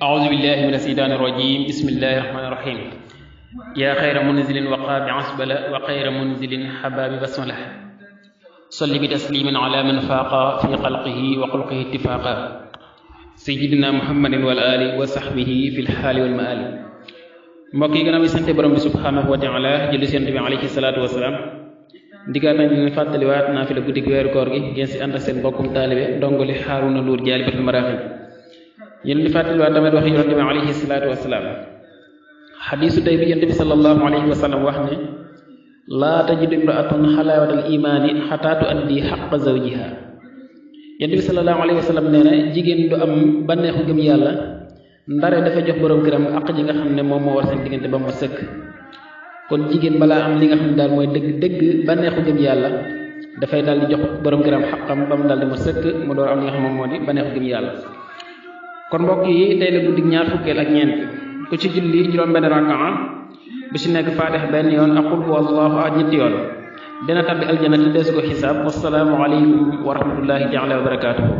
أعوذ بالله من الشيطان الرجيم بسم الله الرحمن الرحيم يا خير منزل وقاب عسبل وخير منزل حباب بسمله صل بتسليم على من فاق في خلقه وخلقه اتفاقا سيدنا محمد والآل وصحبه في الحال والمآل mbokk yi gannaaw bi sante borom bi subhanahu wa taala julli sent bi alayhi salaatu wasalaam ndigaat nañ leen fàttaliwaat naa fi la guddi weeru koor gi ngeen si ànd ak seen mbokkum taalibe ndongoli Haaruna Luur Jaalibatul Maraaxib yéen di fàttaliwaat tamit wax yonent bi alayhi salaatu wasalaam xadiisu tey bi yonent bi sallallahu alayhi wa sallam wax ne laa tajidu imraatun xalaawatal imaani xataa tuaddi xaqa zawjiha yonent bi sallallahu alayhi wa sallam nee na jigéen du am bànneexu gëm yàlla ndare dafa jox borom këram àq ji nga xam ne moom moo war seen diggante ba mu sëkk kon jigéen balaa am li nga xam ne daal mooy dëgg bànneexu gëm yàlla dafay daal di jox borom këram xaqam ba mu daal di ma sëkk mu door am li nga xam moom moo di bànneexu gëm yàlla kon mbokk yi tey la guddig ñaar fukkeel ak ñeent ku ci julli juróom benn rakaa bu ci nekk faatix benn yoon ak qul huwallahu ahad ñetti yoon dina tabbi aljana te deesu ko xisaab wassalaamu aleykum wa rahmatullahi taala wa barakaatuhu